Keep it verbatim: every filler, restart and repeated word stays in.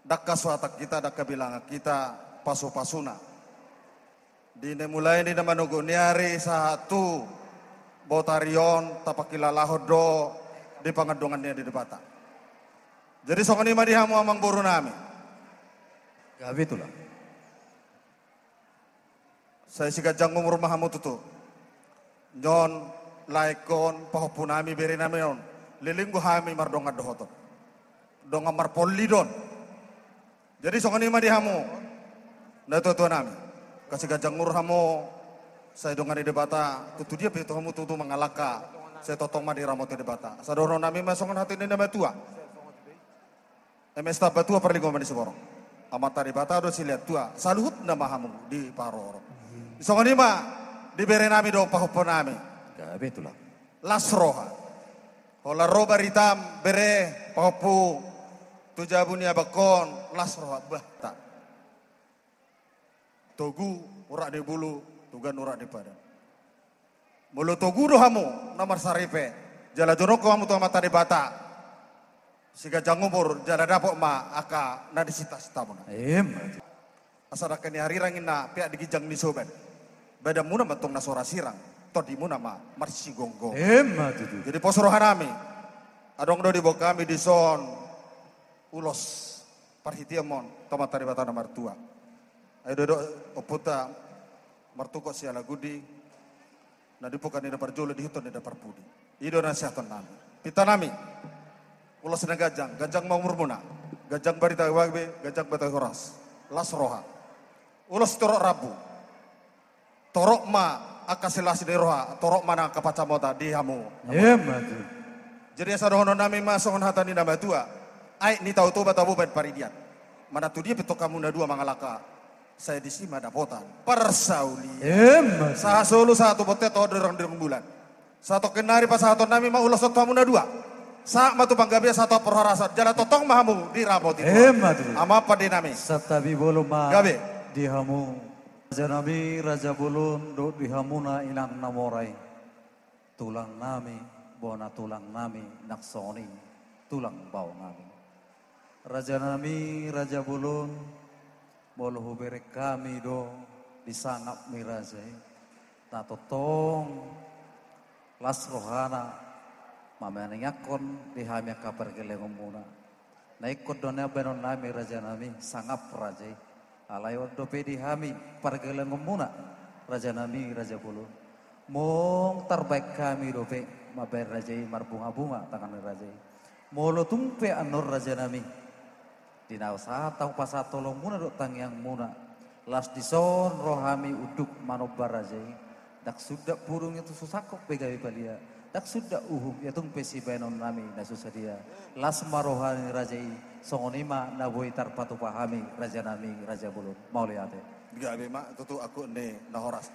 Ndang hasuhatan hita, ndang habilangan hita pasupasuna. Di na mulai ni na manogot ni ari sahat tu botari on tapangkilalahon do di pangandungan ni Debata. Jadi songon i ma di hamu amangboru nami. Gabe tulang. Sai siganjang umur ma hamu tutu. Nion laengkon pahompu nami, bere nami on. Leleng do hami mardongan dohot on. Dongan marpolli do on. Jadi songon i ma di hamu natuatua nami. Angka siganjang umur hamu, sai dongani Debata, tutu dia pe tu hamu tutu mangalangka, sai tongtong ma diramoti Debata. Asa dohonon nami ma songon hata ni na matua. Eme sitamba tua parlinggoman ni siborok. Amanta Debata do silean tua, saluhutna ma hamu diparorot. Songon i ma di bere nami dohot pahompu nami. Gabe tulang. Las roha. Holan ro baritam bere pahompu tu jabu ni abangkon, las roha, bah, ta. Togu urat ni bulu, tugan urat ni padan. Molo togu do hamu na marsaripe, jala jonok hamu tu Amanta Debata, siganjang umur, jala dapot ma angka na nisintasintamuna. Emma. Asa dangka ni harirang inna peak di ginjang ni soban. Badanmuna ma antong na so ra sirang, tondimuna ma marsigomgom. Emma tutu. Jadi pos roha nami. Adong do diboan hami dison ulos parhiteanmon tu Amanta Debata na martua. Ai didok ompunta, martungkot sialagundi, na dipokan ni na parjolo, diihuthon ni na parpudi. I do na sihaton nami. Pinta nami, ulos na ganjang, ganjang ma umurmuna, ganjang barita gabe, ganjang batu horas, las roha. Ulos torop rambu. Torop ma angka silas ni roha, torop ma nang angka pansamotan di hamu. Emma tutu. Jadi asa dohonon nami ma songon hata ni na matua. Aek ni Tao Toba tabo baen paridian. Manang tu dia pe antong hamu na dua mangalangka, sai disi ma dapotan parsaulian. Emma tutu. Sahat solu, sahat tu bontean, tu horong di horong bulan. Satongkin nari pasahaton nami ma ulos on tu hamu na dua. Sahat ma tu panggabean, sahat tu parhorasan, jala tongtong ma hamu diramoti Tuhan. Emma tutu. Amang pande nami. Santabi bolon ma. Gabe. Di hamu. Raja nami, raja bolon, dohot di hamuna inang na mora i. Tulang nami, bona tulang nami, nang songon i tulang bao nami. Raja nami, raja bolon, molo hubereng hami do di sangap ni raja i, na tongtong las rohana mamaingathon di hami angka pargellengonmuna. Na ingkon do na baenon nami raja nami, sangap raja i. Alai on dope di hami pargellengonmuna raja nami, raja bolon. Molo tarbaen hami dope mambaen raja i marbungabunga tangan ni raja i. Molo tung pe annon raja nami, di na sahat hamu pasahat holongmuna dohot tangiangmuna, laos dison ro hami unduk manomba raja i. Ndang sundat pudung ia tung so sangkot pe gabe palia. Ndang sundat uhum ia tung pe sibaenon nami na so sadia. Las ma roha ni raja i, songon i ma na boi tarpatupa hami raja nami, raja bolon. Mauliate. Gabe ma tutu angkup ni na horas.